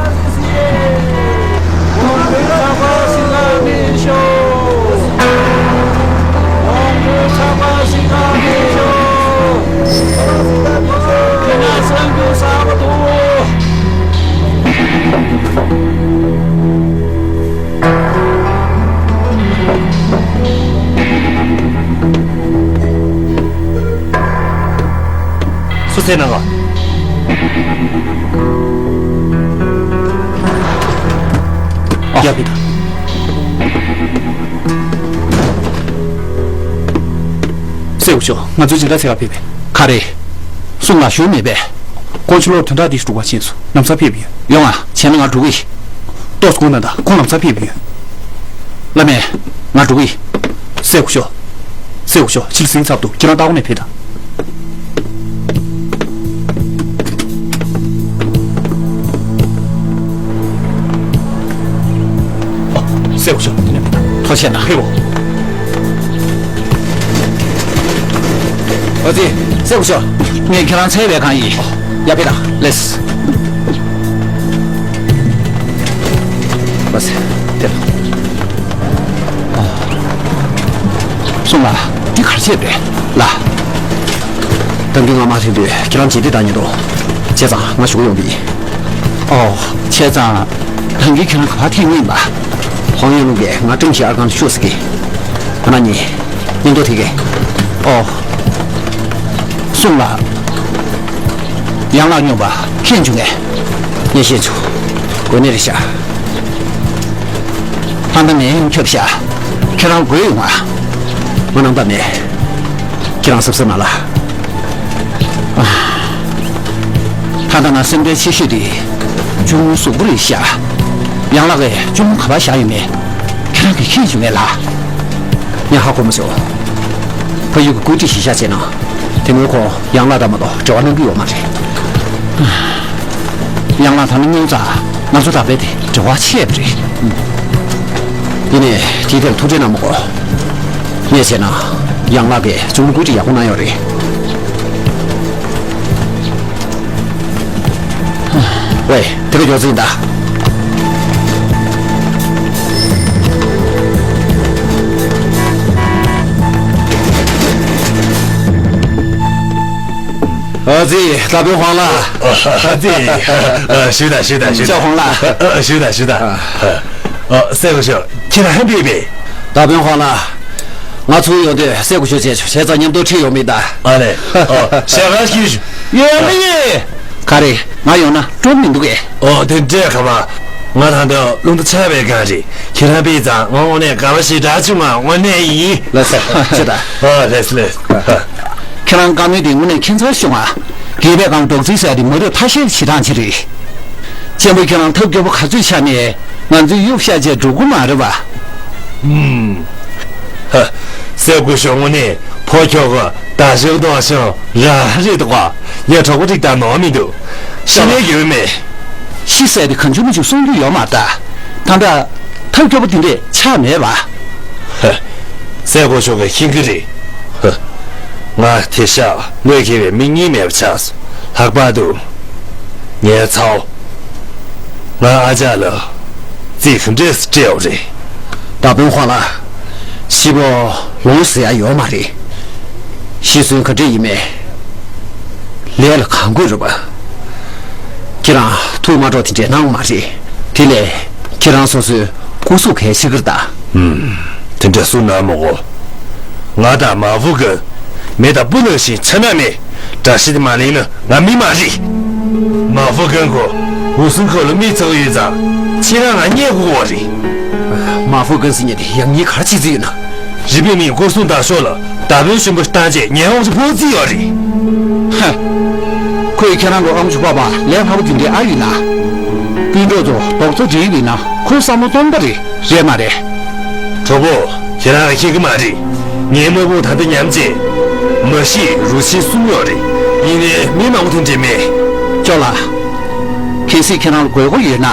སུ་ཚེ་ནང་ལ། ཡ་ཕི་ད། སེའུ་ཤོ། ང་ཚོའི་སྦྱིན་བདག་ཚེ་ག་ཕེབས་པས། ག་རེ། སུང་ལ་ཞུ་མེད་པས། ཀོང་ཆུ་ལོར་དོན་དག་འདི་ཞུ་བ་ཕྱིན་སོང་། ལམ་སང་ཕེབས་ཡོད། ཡོང་ང་། བྱས་ན་ང་འགྲོ་གི་ཡིན། ཏོག་ཙམ་སྒུག་གནང་དང་། ཁོང་ལམ་སང་ཕེབས་ཡོད། བླ་མས། ང་འགྲོ་གི་ཡིན། སེ་གུ་ཤོ། སེ་གུ་ཤོ། ཕྱི་ལ་ཟིང་ཚབ་འདུག་ཁྱེད་རང་ལྟ་བ་ནས་ཕེབས་དང་། ཨ། སེ་གུ་ཤོ། དེ་ནས་ཕེབས་དང་། ཐུགས་རྗེ་གནང་། ཕེབས་འོ། ཨ་ཙི། སེ་གུ་ཤོ། ངས་ཁྱེད་རང་འཚོལ་བའི་གང་ཡིན། ཡ་ཕེབས་དང་། ལེས། ལགས་སེ། དེ་ལ། སོང་ལ། འདི་གར་བྱས་པས། ལ། ད་གིན་ང་མ་ཐོན་དུས་ཁྱེད་རང་བྱེད་དེ་ད་ཉེ་དོ། བྱས་ཙང་ང་ཞུ་གི་ཡོང་པི། ཨོ། བྱས་ཙང་། ད་གིན་ཁྱེད་རང་ག་པར་ཐེངས་གཉིས་པ། ཧོང་ཡོན་ལུང་གིས་ང་ཀྲིང་ཞི་ཨར་ཁང་ལ་ཤོག་ཟེར་གི། ང་རང་གཉིས། མཉམ་དུ་ཐེག་གི། ཨོ། སོང་ལ། ཡང་ལགས་སྨྱོན་པ་མཁྱེན་བྱུང་ངས། ངས་ཤེས་བྱུང་། དགོས་ནི་རེད་ཤག་ད་ལྟ་ངས་ཡང་ཁྱབ་ཤག་ཁྱེད་རང་དགོས་ཡོང་ང་། ང་ནང་ད་མེད། ཁྱེད་རང་གཟབ་གཟབ་གནང་ལ། ད་ལྟ་ང་སེམས་ཁྲལ་ཆེ་ཤོས་དེ། གཅུང་མོ་གཟུགས་པོ་རེད་ཤག་ཡང་ལགས་ཀྱིས་གཅུང་མོ་ག་པར་བཞག་ཡོད་མེད། ཁྱེད་རང་གིས་མཁྱེན་བྱུང་ངས་ལ། ངས་ཧ་གོ་མ་སོང་། ཕ་ཡུལ་གྱི་བཀོད་སྒྲིག་གཞིར་བཞག་བྱས་ན། དེ་སྔོན་ཁོང་ཡང་ལགས་དང་མ་གཏོགས་འབྲེལ་བ་གནང་གི་ཡོད་མ་རེད། ཡང་ལགས་ད་ནི་སྔོན་ཙང་ང་ཚོ་དང་རྦད་དེ་འབྲེལ་བ་ཆད་པ་རེད། ཡིན་ནའི་དེའི་ཐད་ཐུགས་ཁྲལ་གནང་མི་དགོས། ངས་བྱས་ན་ཡང་ལགས་ཀྱིས་གཅུང་མོ་བཀོད་སྒྲིག་ཡག་པོ་གནང་ཡོད་རེད། ཝེ། དེ་ག་མགྱོགས་ཙམ་ཡིན་ད། ཨ་ཙི། ད་དཔོན་ཧོང་ལགས། ཨ་ཙི། ཨ། ཞུ་དང་ཞུ་དང་ཞུ་ཅོ་དང་། ཧོང་ལགས། ཨ། ཞུ་དང་ཞུ་དང་། ཨ། ཨ། སྲས་སྐུ་ཞབས་ཁྱེད་རང་ཧན་པི་པས། ད་དཔོན་ཧོང་ལགས། ང་ཚུར་ཡོང་དུས་སྲས་སྐུ་ཞབས་བྱས་བྱས་ཙང་མཉམ་དུ་ཁྲིད་ཡོང་མིན་ད། ཨ་ལེ། ཨོ། ཞལ་ཁ་ཞུ་ཞུ། ཡོད་མ་ཡོད། ག་རེ། ང་ཡོང་ན་སྤྲོ་མི་འདུག་གས། ཨོ། དེ་འདྲས་ག་མ། ང་ད་ལྟ་རླུང་རྟ་ཆག་པའི་སྒང་རེད། ཁྱེད་རང་ཕེབས་ཙང་ང་དངོས་གནས་དགའ་བ་ཞེ་དྲག་བྱུང་ང་། དངོས་གནས་ཡིན། ལགས་སོ། ཅི་ད། ཨོ། ལགས་སོ་ལགས་སོ། ཁྱེད་རང་བཀའ་མོལ་དེ་དངོས་གནས་ཁྱད་མཚར་བྱུང་ང་། སྒེར་པའི་སྒང་རྡོག་རྫིས་ཟེར་དེ་མ་རབས་ཐ་ཤལ་བྱེད་སྟངས་ཅིག་རེད། གཅེན་པོ་ཁྱེད་རང་ཐབས་སྐྱོ་པོ་ག་ཚོད་ཆགས་ནས་ང་ཚོའི་གཡུག་བཤའ་བྱས་འགྲོ་གི་མ་རེད་པ། ཨུམ། ཧ། སྲས་སྐུ་ཞབས་དངོས་གནས་ཕོ་ཁྱོ་ག་ད་ཞབས་ཏོག་ཞང་རང་རེད་འདུག་ག། ངས་གྲོགས་པོ་རིགས་དང་ནོར་མི་འདུག། ཤི་ནས་ཡོད་མེད། ཤི་ཟེར་དེ་གང་བྱུང་མི་བྱུང་གསུང་རྒྱུ་ཡོད་མ་རེད་ད། ད་ལྟ་ཐབས་སྐྱོ་པོ་དེ་འདྲས་ཆགས་མེད་པ། ཧ། སྲས་སྐུ་ཞབས་ཀྱིས་ཤེས་ཀྱི་རེད། ཧ། ང་དེ་ཤག་ངོས་མཁས་པའི་མི་གཉིས་མེད་པ་ཆགས་སོང་། ལྷག་པར་དུ། ངའི་ཚ་བོ། ང་ཨ་ཅག་ལ་རྩིས་ག་འདྲས་སྤྲད་ཡོད་རེད། ད་དཔོན་ཧོང་ལགས། ཤི་བོ་ལོངས་ཟེར་ཡ་ཡོད་མ་རེད། ཤི་གསོན་ག་འདྲས་ཡིན་མེད། ལས་ལ་གང་དགོས་རེད་པ། ཁྱེད་རང་ཐུགས་མ་སྤྲོ་དེ་འདྲས་གནང་བ་མ་རེད། དེ་ལས་ཁྱེད་རང་སོ་སོའི་སྐུ་གཟུགས་གལ་ཆེ་གི་རེད་ད། ཨུམ། དེ་འདྲ་གསུངས་གནང་མ་དགོས། ང་དང་མ་ཧྥུ་ཀུན་མེ་དང་སྤུ་ནང་བཞིན་ཆ་ན་མེད། དགྲ་ཤ་དེ་མ་ལེན་ན་ང་མི་མ་རེད། མ་ཧྥུ་ཀུན་ཁོ་ཝུ་སུན་ཁོ་ལ་མི་ཚ་བོ་ཡོད་ཙང་ཁྱེད་རང་ང་རྙེད་དགོས་པ་རེད། མ་ཧྥུ་ཀུན་ཟེར་མཁན་དེ་ཡང་སྙིང་ག་རེ་བྱེད་རྩིས་ཡོད་ན། རི་པིན་མིས་སྐོར་སྲུང་དང་ཤོག་ལ་མདའ་དཔོན་གཞོན་པ་བཏང་རྗེས་ངའི་དབང་ཆ་ཕོག་རྩིས་ཡོད་རེད། ཧ། ཁོས་ཁྱེད་རང་གི་དབང་ཆ་ཕོག་པ་ལས་སླ་པོ་དེ་འདྲའི་ཨ་ཡོད་ན། སྤུན་གྲོགས་ཚོ་རྡོག་རྩ་འགྲིག་ཡོད་ན་ཁོས་བསམ་བློ་གཏོང་གི་རེད། རེད་མ་རེད། གྲོགས་པོ། ཁྱེད་རང་ལ་ཤེས་ཀྱི་མ་རེད། ངའི་དམག་དཔུང་ད་ལྟ་ཉམས་བྱས། མ་གཞི་རུ་ཆེན་གསུམ་ཡོད་རེད། ཡིན་ནའི་མི་མང་པོ་དེ་འདྲ་མེད། ཅོ་ལགས། གལ་སྲིད་ཁྱེད་རང་ལ་དགོས་མཁོ་ཡོད་ན།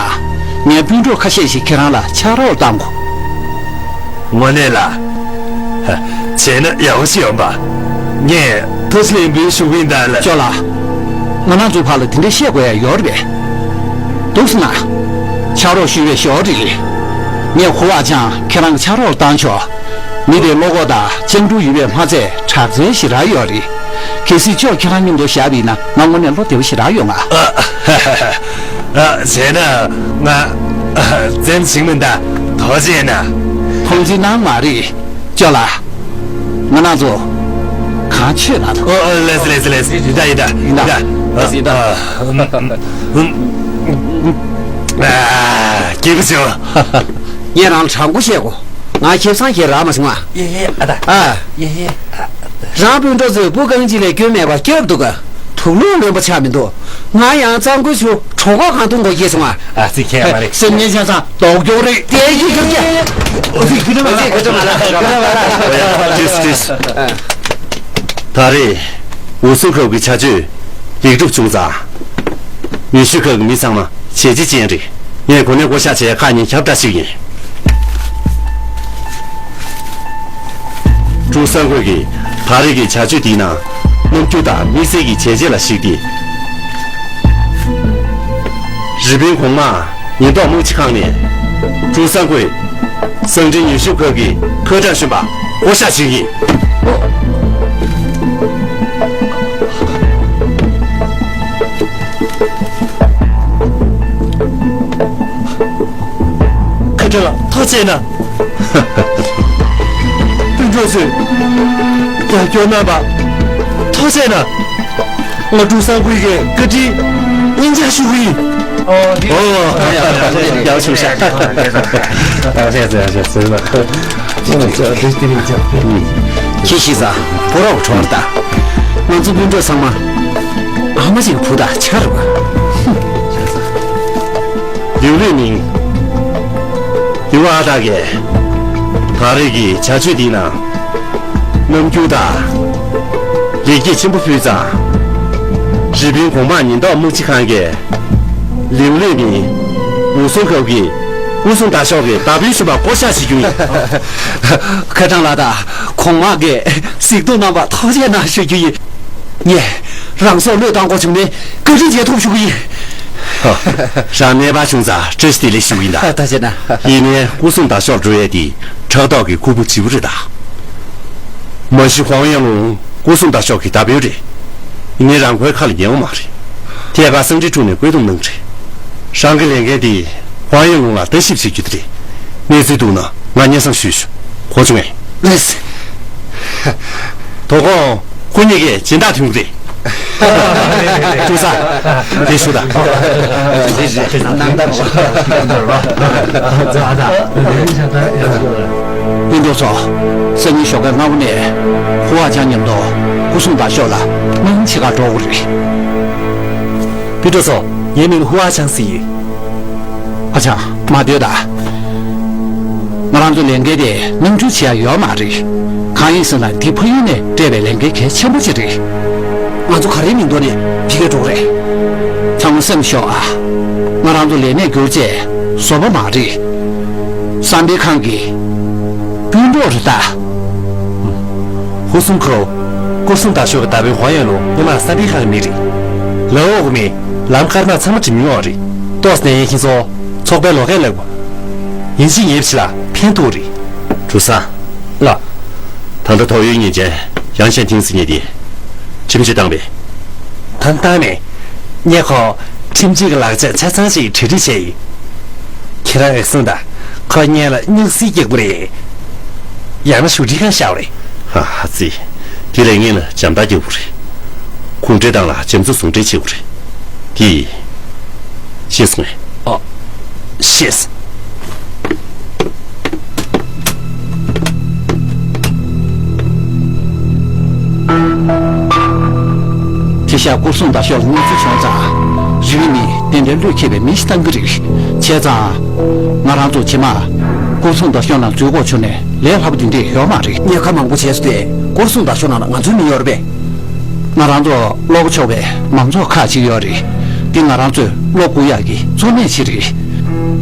ངའི་སྤུན་གྲོགས་ཁ་ཤས་ཤིག་ཁྱེད་རང་ལ་ཕྱག་རོགས་གཏང་དགོས། དངོས་གནས་ལ། ཧ། བྱས་ན་ཡག་པོ་ཞིག་ཡོང་པ། ངས་ཐུགས་ལེན་པའི་ཞུ་གི་ཡིན་ད་ལ། ཅོ་ལགས། ང་རང་ཚོའི་བར་ལ་དེ་འདྲ་བཤད་དགོས་ཡ་ཡོད་རེད་པས། འདུག་སེ་ན། ཕྱག་རོགས་ཞུ་བའི་ཞོར་རེད། ངས་ཧུ་ཨ་ཅང་ཁྱེད་རང་ཕྱག་རོགས་གཏང་ཆོག། མི་དེའི་བློ་ཁོག་དང་སྤྱང་གྲུང་ཡོད་པས་མ་ཚད་དྲག་རྩལ་ཞེ་དྲག་ཡོད་རེད། གལ་སྲིད་ཅོ་ཁྱེད་རང་མཉམ་དུ་བཞག་པ་ཡིན་ན་ང་དངོས་གནས་བློ་བདེ་པོ་ཞེ་དྲག་ཡོང་ང་། ཨ། བྱས་ན་ང་། ཨ། འཛེམ་ཞིག་མིན་ད། ཐུགས་རྗེ་གནང་། ཐུགས་རྗེ་གནང་མ་རེད། ཅོ་ལགས། ང་རང་ཚོ་གང་ཆོད་ལ། ཨོ་ཨོ། ལགས་སོ་ལགས་སོ་ལགས་སོ། ཡིན་ད་ཡིན་ད། ཡིན་ད། ཡིན་ད། ལགས་སོ། ཡིན་ད། ཨ། ཨ། སྐྱིད་པོ་བྱུང་། ངས་རང་ལ་དྲང་པོ་བཤད་གོ། ང་ཁེ་བཟང་ཞིག་རག་མ་བྱུང་ཨ། ཡེ་ཡེ་ཨ་ད། ཨ། ཡེ་ཡེ་ཨ། རང་སྤུན་གྲོགས་ཚོས་སྤུ་རྐང་གཅིག་ལས་སྐྱོན་མེད་པར་སྐྱོབ་འདུག་ག། དུག་སློག་རྣོན་པོ་ཆགས་མི་འདུག། ང་ཡང་གཙང་ཁུལ་ཚུར་གྲོད་ཁོག་གང་འཐུང་དགོས་སྐྱེས་སོང་ཨ། ཨ་ཙི། ཁྱད་མ་རེད། སེམས་ངན་ཆགས་ཙང་ལྡོག་རྒྱོག་རེད། དེ་ཡིན་ཁྱོད་ཀྱིས། ཨོ་ཙི། ཁྱོད་མ་ལ་ཁྱོད་མ་ལ་ཁྱོད་མ་ལ། ཏིས་ཏིས། ད་རེས་ཝུ་སུན་ཁབ་ཀྱི་བྱ་སྤྱོད་ལེགས་གྲུབ་བྱུང་ཙང་། ཡུལ་ཤུལ་ཁབ་ཀྱི་མི་ཚང་མ་བྱས་རྗེས་ཅན་རེད། ངས་གོ་གནས་བསྐོ་གཞག་བྱས་ཁག་ཉིན་ཁྱབ་བསྒྲགས་ཞུས་ཡིན། ཀྲུའུ་སན་ཁོས་ཀྱིས་ད་རེས་ཀྱི་བྱ་སྤྱོད་འདིའི་ནང་རྣམ་འགྱུར་དང་དམིགས་བསལ་གྱི་བྱས་རྗེས་ལ་གཞིགས་ཏེ། རི་པིན་གོང་མ་ཉེན་རྟོག་དམག་སྤྱི་ཁང་ནས་ཀྲུའུ་སན་ཁོས་གསང་འཕྲིན་ཡུལ་ཤུལ་ཁབ་ཀྱི་ཁ་གྲངས་བཤུས་པ་བསྐོ་གཞག་ཞུས་ཡིན། ཁ་བྲལ་ལ་ཐུགས་རྗེ་གནང་། སྤུན་གྲོགས་ཚོས་རྒྱབ་སྐྱོར་གནང་བ་ཐུགས་རྗེ་གནང་། ང་ཀྲུའུ་སན་ཁོས་ཀྱི་བཀའ་དྲིན་སྙིང་བཅངས་ཞུ་གི་ཡིན། ཨོ། ཡག་བྱུང་ཤག། ཡག་བྱུང་ཤག། ཡག་བྱུང་ཤག། ཁྱེད་ཤི་ས་ཕོ་རོག་གྲོངས་ད། ང་ཚོ་སྤུན་གྲོགས་ཚང་མ་ཨ་མ་ཅིག་བུ་དང་ཆ་རུ། ལིའུ་ལེ་མིང་། ལིའུ་ཨ་སྟག་གིས་ད་རེས་ཀྱི་བྱ་སྤྱོད་འདིའི་ནང་རྣམ་འགྱུར་དང་ལེགས་སྐྱེས་ཆེན་པོ་ཕུལ་ཙང་། རི་པིན་གོང་མ་ཉེན་རྟོག་དམག་སྤྱི་ཁང་གིས་ལིའུ་ལེ་མིང་ཝུ་སུན་ཁབ་ཀྱི་ཝུ་སུན་ཏ་ཤོག་གི་མདའ་དཔོན་གཞོན་པ་བསྐོ་གཞག་བྱེད་རྒྱུ་ཡིན། ཁ་སང་ལ་དང་གོང་མ་གིས་གཟིགས་རྟོག་གནང་བར་ཐུགས་རྗེ་གནང་ཞུ་རྒྱུ་ཡིན། ངས་རང་སྲོག་བློས་བཏང་དགོས་བྱུང་ནས་བཀའ་དྲིན་རྗེས་ཐོབ་ཞུ་གི་ཡིན། ཧ། རང་གནས་པ་བྱུང་ཙང་བཀྲ་ཤིས་བདེ་ལེགས་ཞུ་གི་ཡིན་ད། ཨ། ཐུགས་རྗེ་གནང་། ཡིན་ནའི་ཝུ་སུན་ཏ་ཤོག་འགྲོ་ཡས་དེ་ཕྲག་དོག་གི་ཁུར་པོ་ལྗིད་པོ་རེད་ད། མ་གཞི་ཧོང་ཡང་ལུང་ཝུ་སུན་ཏ་ཤོག་གི་མདའ་དཔོན་རེད། ངས་རང་ཁོའི་ཁ་ལ་ཉན་ཡོད་མ་རེད། ཐད་ཀར་སང་ཁྲི་དྲུག་ནས་བཀོད་འདོམས་གནང་གི་རེད། རང་གི་ལས་འགན་དེ་ཧོང་ཡོན་ལུང་ལ་ལྟ་ཞིབ་བྱེད་རྒྱུ་དེ་རེད། གནས་ཚུལ་འདུག་ན་ང་སྙན་སེང་ཞུས་ཞུ། གོ་བྱུང་ངས། ལགས་སེ། དོ་དགོང་ཁོ་གཉིས་ཀས་སྦྱིན་བདག་ཐོན་གི་རེད། ཀྲུའུ་ཧྥང་། དེ་ཞུ་དང་། རེད་རེད། ནང་ལྟར་རོ། སྤུན་གྲོགས་ཚོ། སང་ཉིན་ཞོགས་ཀས་སྔ་པོ་ནས་ཧུ་ཝ་ཅང་མཉམ་དུ་སྐུ་སྲུང་དང་ཤོག་ལ་དམག་མི་ཕྱེད་ཀ་འགྲོ་དགོས་རེད། སྤུན་གྲོགས་ཚོ། ངའི་མིང་ཧུ་ཝ་ཅང་ཟེར་ཡིན། ཨ་ཅག་མ་སྡོད་ད། ང་རང་ཚོ་ལས་འགན་དེ་ནམ་རྒྱུན་བྱེད་ཡ་ཡོད་མ་རེད། གང་ཡིན་ཟེར་ན་འདི་ཕ་ཡུལ་ནས་སྤྲད་པའི་ལས་འགན་གལ་ཆེན་པོ་ཅིག་རེད། ང་ཚོ་ག་རེའི་མིང་ཐོག་ནས་ཕ་གིར་འགྲོ་གི་རེད། ཚང་མ་སེམས་ཤོག་ཨ། ང་རང་ཚོ་ལས་གནས་བསྒྱུར་རྗེས་བཟོ་པ་མ་རེད། བསམ་འཕེལ་ཁང་གི་སྤུན་གྲོགས་རེད་ད། ཧུ་སུང་ཁོ། སྐུ་སྲུང་དང་ཤོག་གི་བདག་དཔོན་ཧོ་ཡན་ལུང་སྔོན་མ་བསམ་འཕེལ་ཁང་གི་མི་རེད། ལམ་འོག་གི་མི། ལམ་དཀར་ནག་ཚང་མ་འགྲིམ་མྱོང་བ་རེད། ཏོག་ཙམ་ནས་ཡིན་ཁྱེད་ཚོ་ཚོགས་པའི་ལོགས་ཀས་ལབ་དགོས། ཡིན་གཅིག་ཡིན་གཅིག་ལ་ཕན་ཐོགས་རེད། གྲུ་སང་། ལགས། ད་ལྟ་ཐོག་ཡོད་ཉེན་ཅན་ཡང་ཞན་ཐིང་ཟེར་མཁན་དེ་ཁྲིམས་གཅོད་བཏང་པས། ད་བཏང་མེད། ངས་ཁོ་ཁྲིམས་གཅོད་ཀྱི་ལག་ཆ་ཆ་ཚང་ཞིག་གྲ་སྒྲིག་བྱས་ཡིན། ཁྱེད་རང་ངས་གསུངས་དང་ཁོ་སྔོན་ལ་སྙུང་གཟི་རྒྱག་པ་རེད། ཡང་ན་ཞུ་སྒྲིག་ཁང་བཞག་པ་རེད། ཧ་ཧ་ཙི། དེ་ལས་སྔོན་ལ་འཇམ་ཐག་རྒྱག་པ་རེད། གུང་ཁྲན་ཏང་ལ་རྒྱ་མཚོ་ཟུང་འབྲེལ་བྱེད་དགོས་རེད། དེ། ཤེས་སོང་ངས། ཨ། ཤེས། དེ་ཤ་སྐོར་སྲུང་ཟླ་ཤོག་ལ་གནས་ཚུལ་བྱུང་ཙང་། རི་བོ་ནི་དེ་འདྲའི་བློས་འཁེལ་བའི་མི་ཞིག་བཏང་གི་རེད། བྱས་ཙང་། ང་རང་ཚོ་རྗེས་མ། སྐོར་སྲུང་ཟླ་ཤོག་ནང་འཛུལ་དགོས་བྱུང་ནས་ལས་སླ་པོ་དེ་འདྲས་ཡོད་མ་རེད། ཉེན་ཁ་མང་པོ་བྱས་སོང་སྟེ། སྐོར་སྲུང་ཟླ་ཤོག་ནང་ལ་ང་ཚོའི་མི་ཡོད་རེད་པས། ང་རང་ཚོ་བློ་ཁོག་ཆོག་པའི་མང་ཚོགས་ཁག་ཅིག་ཡོད་རེད། འདི་ང་རང་ཚོས་བློ་བཀུག་ཡག་གི་གཙོ་གནད་ཅིག་རེད།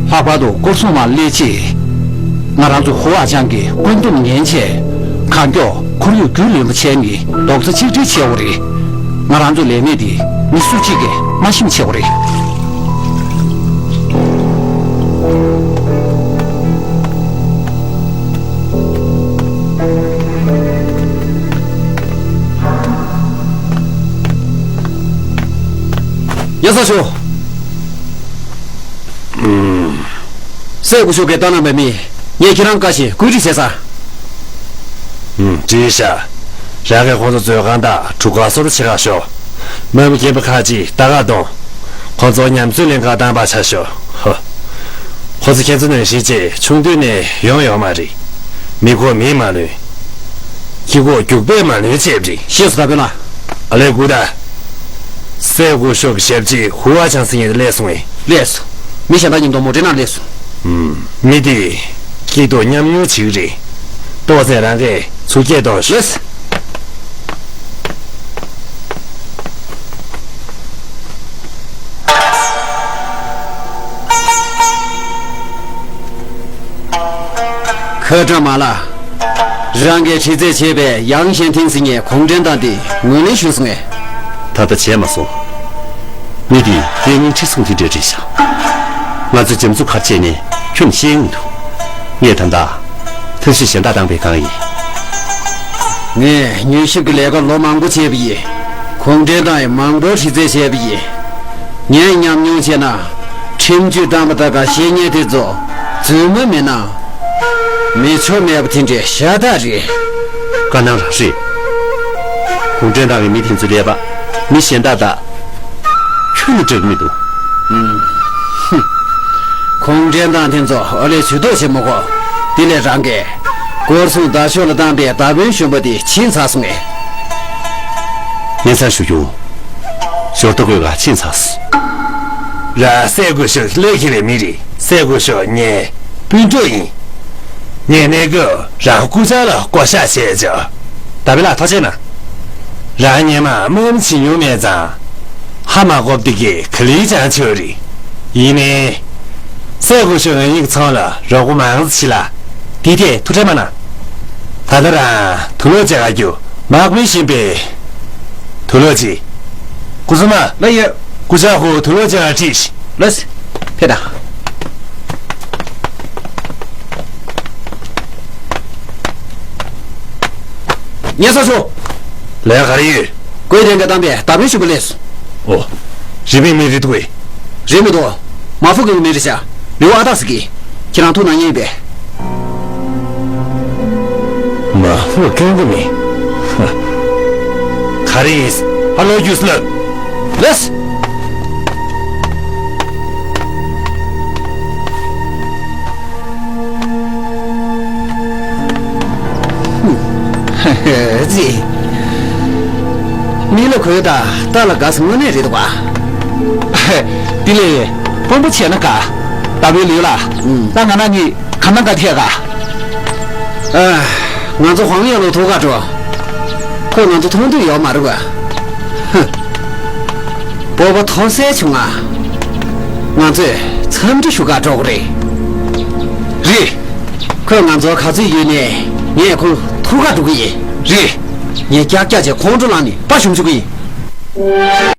ལྷག་པར་དུ་སྐོར་སྲུང་མར་སླེབས་རྗེས། ང་རང་ཚོ་ཧུ་ཨ་ཅང་གི་བཀོད་འདོམས་ཉན་ཆེད། གང་མགྱོགས་ཁོར་ཡུག་རྒྱུས་ལོན་པ་བྱས་ནས་རྡོག་རྩ་གཅིག་སྒྲིལ་བྱེད་དགོས་རེད། ང་རང་ཚོ་ལས་གནས་འདི་མི་སུ་གཅིག་གིས་མ་ཤེས་བྱེད་དགོས་རེད། ཡ་ས་ཞོ། སྲས་སྐུ་ཞབས་ཀྱིས་བཏང་གནང་བའི་མི། ངས་ཁྱེད་རང་བཀའ་བཞིན་བཀོད་སྒྲིག་བྱས་ཚར། ཨུམ། བྲིས་ཤག་རང་གིས་ཁོང་ཚོ་མཛོད་ཁང་དང་གྲུ་ཁ་སོར་ཕྱེད་ཀ་ཤོག་དམག་མི་རྒན་པ་ཁག་ཅིག་ལྟ་ག་གཏོང་། ཁོང་ཚོ་ཉམས་ཚོད་ལེན་ག་བཏང་པ་ཆ་ཤོག་ཧོ། ཁོ་ཚོ་ཁྱེད་ཚོ་ནང་བཞིན་བྱས་ཆུང་དུས་ནས་ཡོང་ཡོད་མ་རེད། མི་ཁོག་མིས་མ་ལོན། ཁྱི་ཁོག་རྒྱུག་པས་མ་ལོན་བྱས་པ་རེད། ཤེས་སོང་ད་དཔོན་ལགས། ཨ་ལས་སྐུ་ད། སྲས་སྐུ་ཞབས་ཞབས་ཕྱི་ཧུ་ཨ་ཅང་ཟེར་མཁན་དེ་སླེབས་སོང་ངས། སླེབས་སོང་། མི་གཞན་དག་མཉམ་དུ་མོ་ཊའི་ནང་སླེབས་སོང་། ཨུམ། མི་དེ། སྐྱིད་སྡུག་མཉམ་མྱོང་བྱེད་ཀྱི་རེད། ཏོག་ཙམ་རང་གིས་ཚུར་སྐད་གཏོང་ཤོག་ལགས། ཁ་བྲལ་མ་ལགས། རང་གིས་ཁྲི་རྩད་བྱས་པའི་ཡང་ཞན་ཐིང་ཟེར་མཁན་གུང་ཁྲན་ཏང་དེ་ངོས་ལེན་ཞུས་སོང་ངས། ད་ལྟ་བྱས་མ་སོང་། མི་དེས་ལས་ངན་ཁྲི་སྲོང་དེ་འདྲ་བྲིས་ཤག་ང་ཚོས་རྒྱ་མཚོ་གར་བྱས་ནས་ཁྱོན་ཤེས་ཡོང་འདུག་ངས་ད་ལྟ་ཐབས་ཤེས་གཞན་དག་བཏང་པའི་སྒང་ཡིན། ངས་མྱུལ་ཞིབ་ཀྱི་ལས་ཀ་ལོ་མང་པོ་བྱས་པ་ཡིན། གུང་ཁྲན་ཏང་ཡིས་མང་པོར་ཁྲི་རྩད་བྱས་པ་ཡིན། ངས་ཉམས་མྱོང་བྱས་ན། ཁྲིམས་གཅོད་བཏང་པ་དང་ག་བཤད་མཁན་དེ་ཚོ་རྫུན་མ་མིན་ན། མི་ཆོ་མེད་པ་དེ་འདྲའི་ཤ་སྟག་རེད། དཀར་ནག་རང་རེད། གུང་ཁྲན་ཏང་གི་མི་དེ་ཚོའི་ཀླད་པ་མི་གཞན་དག་དང་ཁྱོན་ནས་འདྲ་གི་མི་འདུག་ཧུམ། གུང་ཁྲན་ཏང་དེ་ཚོ་ཨ་ལས་ཇུས་གཏོགས་བྱེད་མི་དགོས། དེ་ལས་རང་གིས་སྐོར་སྲུང་ཟླ་ཤོག་ལ་བཏང་པའི་བདག་དཔོན་གཞོན་པ་དེ་ཕྱིན་ཚར་སོང་ངས། སྙན་སེང་ཞུ་རྒྱུ། ཞོར་ལྟ་དགོས་ག་ཕྱིན་ཚར་སོང་། ར་སྲས་སྐུ་ཞབས་ཀླད་ཁེ་བའི་མི་རེད། སྲས་སྐུ་ཞབས་ངའི་སྤུན་གྲོགས་ཡིན། ངས་གནས་སྐབས་རང་སྐུ་བཅར་ལ་བསྐོ་བཞག་བྱས་ཆོག་ད་བི་ལ་ཐོ་ཆེ་ན། རང་སྔོན་མ་དམག་མི་བྱེད་མྱོང་མེད་ཙང་། ཧ་མ་གོ་བ་འདི་གས་ག་ལེར་སྦྱངས་ཆོག་རེད། ཡིན་ནའི། སྲས་སྐུ་ཞབས་ང་གཉིས་ཚང་ལ་རོགས་པ་མང་ཙམ་བྱེད་ལ། འདི་ཐད་ཐུགས་ཁྲལ་མ་གནང་། ད་ལྟ་རང་དུག་ལོག་བྱེད་ག་རྒྱུ་དམག་དཔོན་གཞོན་པས། དུག་ལོག་བྱེད། སྐུ་སྲུང་མ། ལགས་ཡོད། སྐུ་ཞབས་ཁོ་དུག་ལོག་བྱེད་ག་ཁྲིད། ལགས། ཕེབས་དང་། ངས་སོ་ཆོག་ལས་ག་རེ་ཡོད། གོས་དེ་འགའ་བཏང་པས་ད་བོན་ཞུ་བ་ལས་སོ། ཨོ། རི་བོའི་མི་རེད་འདུག་གས། རེད་མི་འདུག་མ་ཧྥུ་གི་མི་རེད་ཤག་ལིའུ་ཨ་ཏག་ཟེར་གི། ཁྱེད་རང་ཐུག་ན་ཉན་པས། མ་ཧྥུ་སྐྱོན་གི་མི། ཧ། ག་རེ་ཡིན། ཧ་ལོ་རྒྱུས་ལབ། ལས། ཙི། མི་ལ་གོས་དང་རྟ་ལ་དགའ་ས་དངོས་གནས་རེད་འདུག་ག་དེ་ལས་དཔོན་པོ་བྱས་ན་དགའ། ད་བོད་ལིའུ་ལ། ད་ང་ན་ནི་ག་ན་དགའ་ཐད་ག་ཨ། ང་ཚོ་ཧོང་ཡང་ལོ་ཐོག་ག་འགྲོ། ཁོས་ང་ཚོ་མཐོང་འདོད་ཡོད་མ་རེད་པ། ཧུ། སྤོབས་པ་མཐོ་སའི་ཆུང་ང་། ང་ཚོས་འཚམས་འདྲི་ཞུ་ག་འགྲོ་གི་རེད། རེད། ཁོས་ང་ཚོ་ག་ཚོད་ཡོད་ནས་ངས་ཁོང་ཐུག་ག་འགྲོ་གི་ཡིན། རེད། ངས་ཀྱག་ཀྱག་བྱས་ཁོང་ཁྲོ་ལངས་ནས་དཔའ་ཞུམ་བཅུག་གི་ཡིན།